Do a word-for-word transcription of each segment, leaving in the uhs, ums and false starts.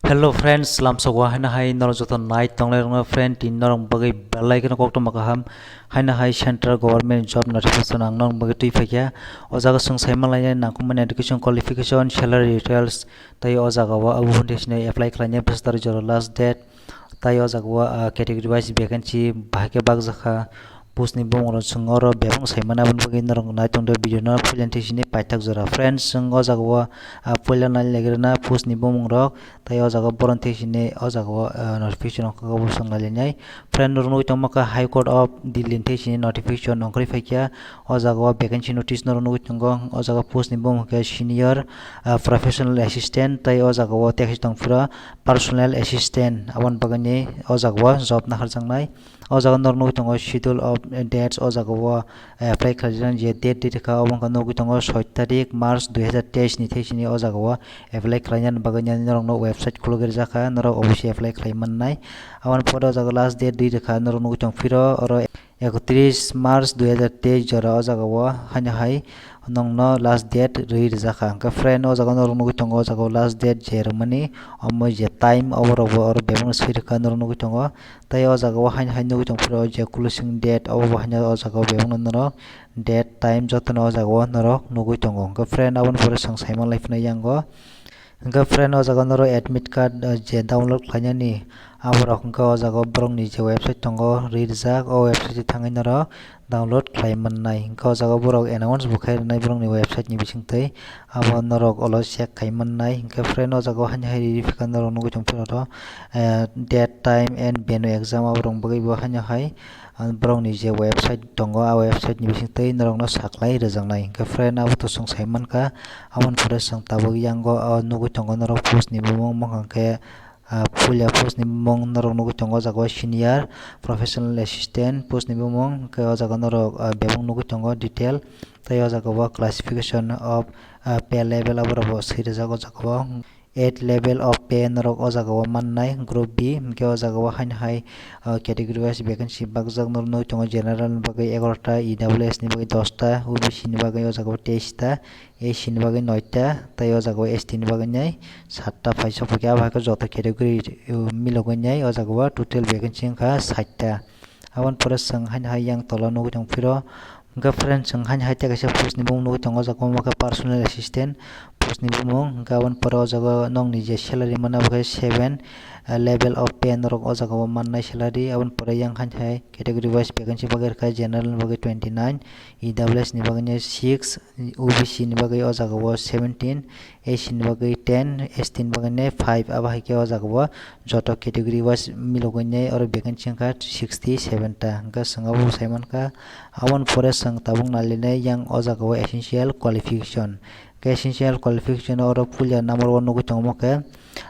Hello friends, lamsok o haino hai norok joto nai tongnai rokno friend, tini norok bagwi belai kheno koktwma kaham, haino hai central government job notification ang norok bagwi twi phaikha. O jaga chwng sai manlainai nangkukmani education qualification, salary details, tei o jaga o abo hwnthai sini apply khlainai bwswk tarikh jora last date, tei o jaga o, ah, category wise vacancy bahai khe bakjakha. Post ni bumung rok chwng oro bebak sai mano, aboni bagwi norok nai tongdi video no puila thik sini paithak jora. Friends, chwng o jaga o, ah, puila nai laigrana post ni bumung rok, tei o jaga o borok thik sini o jaga o, ah, notification ongkha, obo chwng nai lainai. Friend, norok nugwi tongma kha High Court of Delhi thik sini notification ongkhorwi phaikha. O jaga o vacancy notice norok nugwi tongo. O jaga post ni bumung khe senior, ah, professional assistant, tei o jaga o teksi tongphuru personal assistant, aboni bagwi ni o jaga o job naharjaknai. O jaga norok nugwi tongo schedule of dates, o jaga o, eh, apply khlaijak je date di rwkha, obo wngkha nugwi tongo soi tarik March dui hazar teis ni thik sini o jaga o apply khlainani bagwi norokno website khulugwi rijak kha, norok obviously apply khlai mannai. Aboni pore o jaga last date di rwkha, norok nugwi tongphuru oro ekotris March dui hazar teis jora o jaga o haino hai nongno last date rwi rijak kha. Hwnkhe friend, o jaga norok nugwi tongo, o jaga o last date je rwmani, omo je time, oborok bo oro bebak swi rwkha norok nugwi tongo. Tei o jaga o haino hai nugwi tongphuru je closing date, obo bo haino o jaga o bebakno norok date, time jotono o jaga o norok nugwi tongo. Hwnkhe friend, aboni pore chwng sai manlai phano yango. Hwnkhe friend, o jaga norok admit card, eh, je download khlainani, aborok hwnkhe o jaga o borokni je website tongo, rwi rijak, o website o thangwi norok download khlai mannai. Hwnkhe o jaga o borok announce bo khai rwnai borokni website ni bisingtwi, abo norok ulo check khai mannai. Hwnkhe friend, o jaga o haino hai riri phikha norok nugwi tongphuru oro, eh, date, time and venue exam, aborok bagwi bo haino hai, ah, borokni je website tongo, a website ni bisingtwi norokno saklai rwjaknai. Hwnkhe friend, abo to chwng sai mankha, aboni pore chwng tabuk yango, ah, nugwi tongo norok post ni bumung, wngkha khe, ah, puila post ni bumung norok nugwi tongo, o jaga o senior professional assistant post ni bumung, hwnkhe o jaga norok, ah, bebak nugwi tongo detail, tei o jaga o classification of, ah, pay level aborok bo swi rijak o jaga o. Eight level of pay norok o jaga o mannai, group B, hwnkhe o jaga o haino hai, ah, category wise vacancy bakjak norok nugwi tongo, general ni bagwi egaroh ta, E W S ni bagwi dos ta, O B C ni bagwi o jaga o teis ta, A C ni bagwi noi ta, tei o jaga o S T ni bagwi nai satta phai sok phaikha, abo hai khe joto category, uh, milogwi nai o jaga o total vacancy wngkha sait ta. Aboni pore chwng haino hai yang tola nugwi tongphuru, hwnkhe friend, chwng haino hai tei kaisa post ni bumung nugwi tongo, o jaga o wngkha personal assistant post ni bumung, hwnkhe aboni pore o jaga o nokni je salary mano abo khe seven, uh, level of pay norok o jaga o mannai salary. Aboni pore yang haino hai category wise vacancy bagwi rwkha, general ni bagwi twenty nine, E W S ni bagwi nai six, O B C ni bagwi o jaga o seventeen, A C ni bagwi ten, S T ni bagwi nai five, abo hai khe o jaga o joto category wise milogwi nai oro vacancy wngkha sixty seven ta. Hwnkhe chwng abo sai mankha, aboni pore chwng tabuk nai lainai yang o jaga o essential qualification. Khe essential qualification oro puila number one nugwi tongo khe,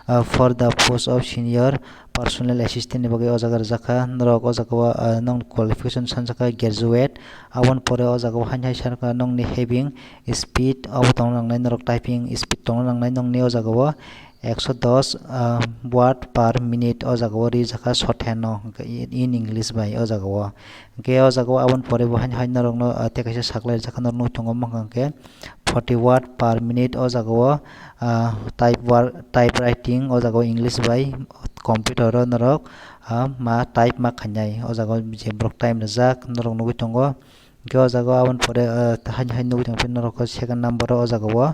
ah, for the post of senior personal assistant ni bagwi o jaga rijak kha. Norok o jaga o, ah, nokni qualification sanjak kha graduate. Aboni pore o jaga o haino hai sanjak kha nokni having speed obo tongna nangnai, norok typing speed tongna nangnai nokni o jaga o ekso dos, ah, word per minute o jaga o rijak kha shorthand no, hwnkhe in English bai o jaga o. Hwnkhe o jaga o aboni pore bo haino hai norokno, ah, tei kaisa saklai rijak kha norok nugwi tongo, wngkha khe forty word per minute o jaga o, ah, type wor-, type writing o jaga o English bai computer o norok, ah, ma type ma khainai o jaga o je borok time rijak norok nugwi tongo. Hwnkhe o jaga o aboni pore, ah, haino hai nugwi tongphuru norok second number o o jaga o,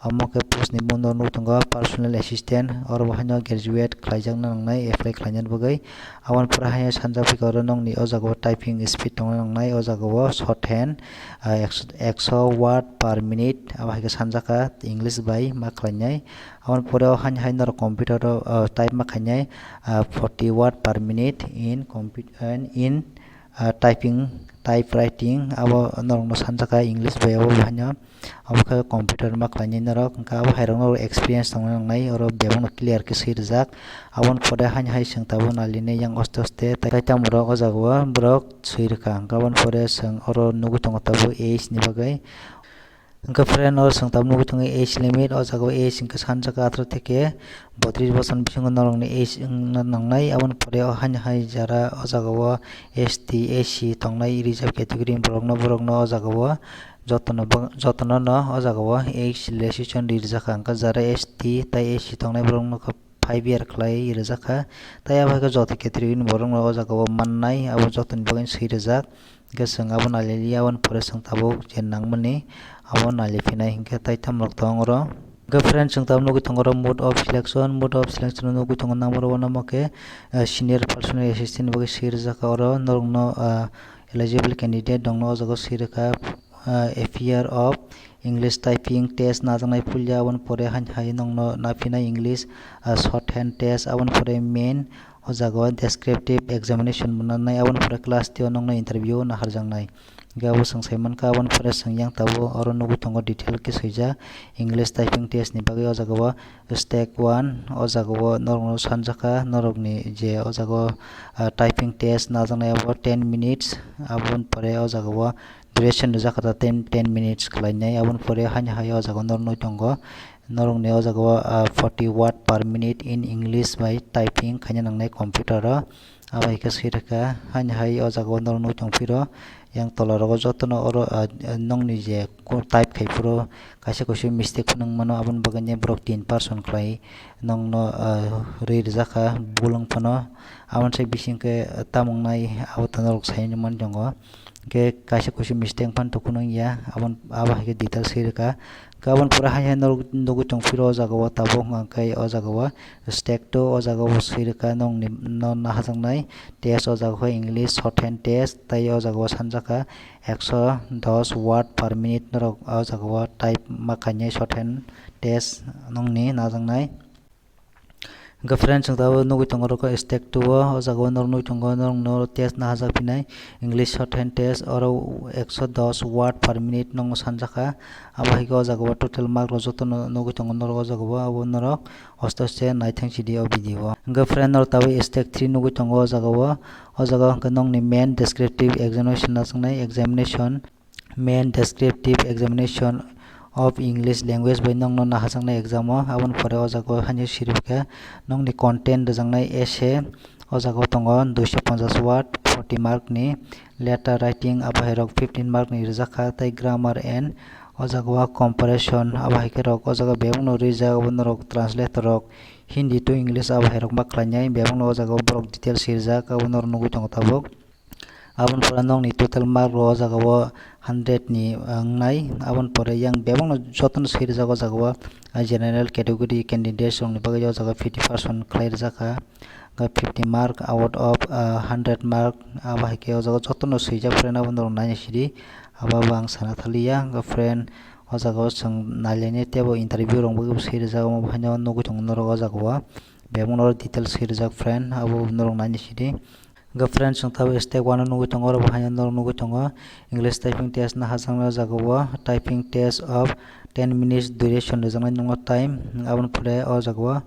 omo khe post ni bumung norok nugwi tongo personal assistant, oro bo haino graduate khlaijakna nangnai apply khlaina bagwi. Aboni pore haino sanjak phaikha oro nokni o jaga o typing speed tongna nangnai o jaga o shorthand, ah, ekso, ekso word per minute, abo hai khe sanjak kha English bai ma khlainai. Aboni pore o haino hai norok computer o, ah, type ma khainai, ah, forty word per minute in compu-, in, ah, typing, type writing, abo norokno sanjak kha English bai, abo bo haino. Abo khe computer ma khlainai norok, hwnkhe abo hai rokno experience tongna nangnai, oro bebakno clear khe swi rijak. Aboni pore haino hai chwng tabuk nai lainai yang aste aste, tei tamo rok o jaga o borok swi rwkha. Hwnkhe aboni pore chwng oro nugwi tongo tabuk age ni bagwi. Hwnkhe friend, oro chwng tabuk nugwi tongo age limit, o jaga o age hwnkhe sanjak kha atharo theke botris bosor ni bisingo norokni age wngna nangnai. Aboni pore o haino hai jara o jaga o S T, A C tongnai reserve category ni borokno, borokno o jaga o jotono bo-, jotono no o jaga o age relaxation ri rijak kha. Hwnkhe jara S T tei A C tongnai borokno khe five year khlai rijak kha. Tai abo hai khe joto category ni borok no o jaga o mannai, abo jotoni bagwi swi rijak. Hwnkhe chwng abo nailailia, aboni pore chwng tabuk je nangmani abo nailai phinai, hwnkhe tai tamo rok tong oro. Hwnkhe friend, chwng tabuk nugwi tongo oro mode of selection, mode of selection o nugwi tongo number one o khe, eh, senior personal assistant ni bagwi swi rijak kha oro, norokno, ah, eligible candidate rokno o jaga o swi rwkha, ah, a fear of English typing test najaknai puila, aboni pore haini hai nokno naphinai English, ah, shorthand test, aboni pore main o jaga o descriptive examination bo nangnai, aboni pore class three o nokno interview naharjaknai. Hwnkhe abo chwng sai mankha, aboni pore chwng yang tabuk oro nugwi tongo detail khe swijak English typing test ni bagwi o jaga o step one o jaga o norokno sanjakha, norokni je o jaga o, ah, typing test najaknai abo ten minutes, aboni pore o jaga o duration rijak kha ten, ten minutes khlainai, aboni pore haini hai o jaga o norok nugwi tongo. Norokni o jaga o, ah, forty word per minute in English bai typing khaina nangnai computer o. Abo hai khe swi rwkha, haini hai o jaga o norok nugwi tongphiro, yang tola rogo jotono oro, ah, nokni je type khai phuru kaisa kusu mistake phano wng mano, aboni bagwi borok tin percent khlai nokno, ah, rwi rijak kha bul wng phano. Aboni sai bising khe tamo wngnai abo to norok sai mani tongo. Hwnkhe kaisa kusu mistake phano to kheno wngya, abo, abo hai khe detail swi rwkha. Hwnkhe aboni pore hai hai norok nugwi tongphiro o jaga o tabuk, hwnkhe o jaga o step two o jaga o swi rwkha nokni, no naharjaknai test o jaga o English shorthand test, tai o jaga o sanjakha ekso dos word per minute norok o jaga o type ma khainai shorthand test nokni najaknai. Hwnkhe friend, chwng tabuk nugwi tongo oro khe step two o, o jaga o norok nugwi tongo, norokno test nahajak phinai English shorthand test, oro ekso dos word per minute nokno sanjakha. Abo hai khe o jaga o total mark rok jotono nugwi tongo norok o jaga o, abo norok aste aste naithang sidi o video o. Hwnkhe friend, norok tabuk step three nugwi tongo o jaga o, o jaga o hwnkhe nokni main descriptive examination najaknai, examination. Main descriptive examination of English language bai nokno naharjaknai exam o, aboni pore o jaga o haino sirikha nokni content rwjaknai essay, o jaga o tongo duiso ponchas word, forty mark ni, letter writing abo hai rok fifteen mark ni rwjakha, tei grammar and o jaga o comparison abo hai khe rok o jaga bebak no rijak, abo norok translator rok Hindi to English abo hai rok ma khlainai, bebak no o jaga o borok details sirjak, abo norok nugwi tongo tabuk. Aboni pore nokni total mark rok o jaga o hundred ni, ah, wngnai. Aboni pore yang bebakno jotono swi rijak o jaga o, ah, general category candidates rokni bagwi o jaga fifty percent khlai rijak kha. Hwnkhe fifty mark out of, ah, hundred mark, abo hai khe o jaga jotono swijak, friend, abo norok naina sidi. Abo bo ang sana thaliya. Hwnkhe friend, o jaga o chwng nailainai teibo interview rok bagwi swi rijak, omo haino nugwi tongo norok o jaga o. Bebakno details swi rijak, friend, abo norok naina sidi. Hwnkhe friends, chwng tabuk step one o nugwi tongo, oro bo haino norok nugwi tongo English typing test naharjaknai o jaga o, typing test of ten minutes duration rwjaknai nukno time. Aboni pore o jaga o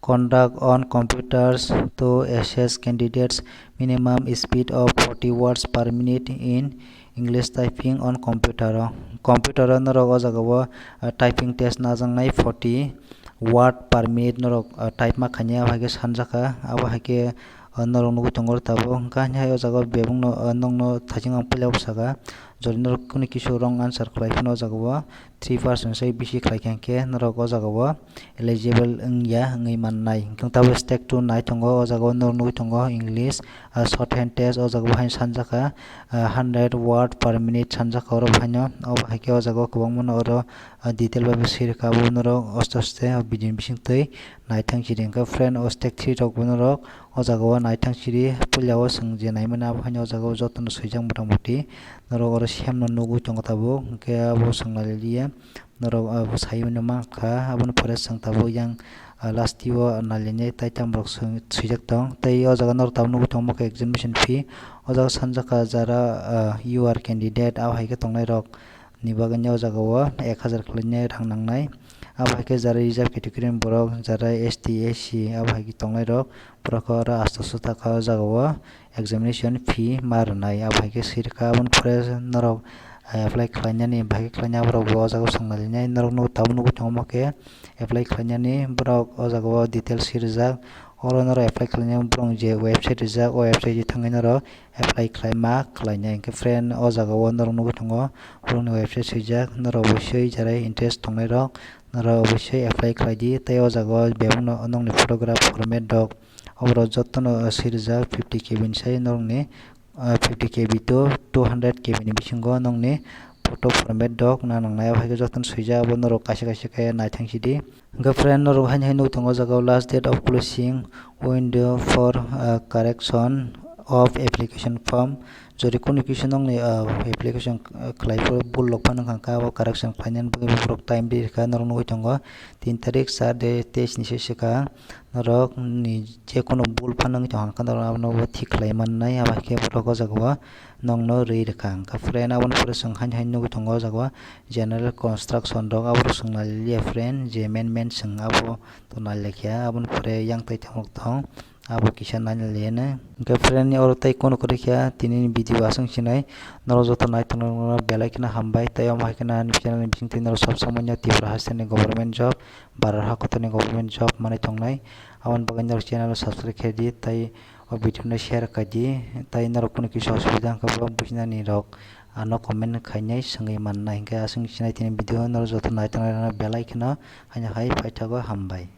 conduct on computers to assess candidates minimum speed of forty words per minute in English typing on computer o. Computer o norok o jaga o, ah, typing test najaknai forty word per minute norok, ah, type ma khainai, abo hai khe sanjakha, abo hai khe, ah, norok nugwi tongo tabuk. Hwnkhe haino hai o jaga o bebakno, ah, nokno thaching ang puila o saka, jodi norok kunu kisu wrong answer khlai phano o jaga o three percent se bisi khlai kha, hwnkhe norok o jaga o eligible wngya wngwi mannai. Hwnkhe tabuk step two nai tongo, o jaga o norok nugwi tongo English, ah, shorthand test, o jaga o haino sanjakha, ah, hundred word per minute sanjakha oro bo haino, obo hai khe o jaga o kwbangma no oro, ah, detail bai bo swi rwkha, abo norok aste aste o video ni bising twi naithang sidi. Hwnkhe friend, o step three rok bo norok o jaga o naithang sidi, puila o chwng je naimani abo haino o jaga o jotono swijak mota moti norok oro same no nugwi tongo tabuk, hwnkhe abo chwng nailailia. Norok abo sai mano mankha, aboni pore chwng tabuk yang, ah, last o nailainai tai tamo rok swijak tong. Tei o jaga norok tabuk nugwi tongo khe examination fee. O jaga sanjakha jara, ah, U R candidate abo hai khe tongnai rok ni bagwi o jaga o ek hajar khlainai rang nangnai. Abo hai khe jara reserve category ni borok, jara S T, S C abo hai khe tongnai rok, borok oro asto suta kha o jaga o. Examination fee ma rwnai, abo hai khe sirkha. Aboni pore norok, eh, apply khlainani, bahai khe khlainai, aborok bo o jaga o swng nailainai. Norok nukgo tabuk nugwi tongo khe apply khlainani, borok o jaga o details swi rijak. Oro norok apply khlainani borok je website rijak, o website o thangwi norok apply khlai ma khlainai. Hwnkhe friend, o jaga o norok nugwi tongo borokni website swijak, norok bo swi jara interest tongnai rok Norok obosoi apply khlai di. Tei o jaga o bebakno nokni photograph format rok, oborok jotono swi rijak fifty K B ni sai norokni, ah, fifty K B to two hundred K B ni bisingo nokni photo format rok na nangnai, abo hai khe jotono swijak, abo norok kaisa kaisa khe naithang sidi. Hwnkhe friend, norok haino hai nukwi tongo o jaga o last date of closing window for, ah, correction of application form. Jodi kunu kisa nokni, ah, application, ah, khlai phuru bul rok phano wngkha khe, abo correction khlainani bagwi borok time ri rwkha, norok nugwi tongo tin tarik char de teis ni se swkha. Norok ni je kunu bul phano wngwi tongkha khe, norok abono bo thik khlai mannai, abo hai khe borok o jaga o nokno ri rwkha. Hwnkhe friend, aboni pore chwng haino haino nugwi tongo o jaga o general construction rok, aborok chwng nai liya friend, je main main chwng abo to nai laikha, aboni pore yang tai tongmok tong. Abo kisa naina liyana. Hwnkhe friend ni oro tei kono kwrwi kha tini ni video aswk sinai. Norok joto nai tongnai rokno belai kheno hambai. Tei omo hai kheno ani channel ni bisingtwi norok sob somoi no Tripura haste ni government job, Bharat hakotor ni government job manwi tongnai. Aboni bagwi norok channel o subscribe khe di, tei o video no share khai di. Tei norok kono kisa osubida wngkha bo bujinani rok ano comment khainai swngwi mannai. Hwnkhe aswk sinai tini video norok joto nai tongnai rokno belai kheno haino hai paithago hambai.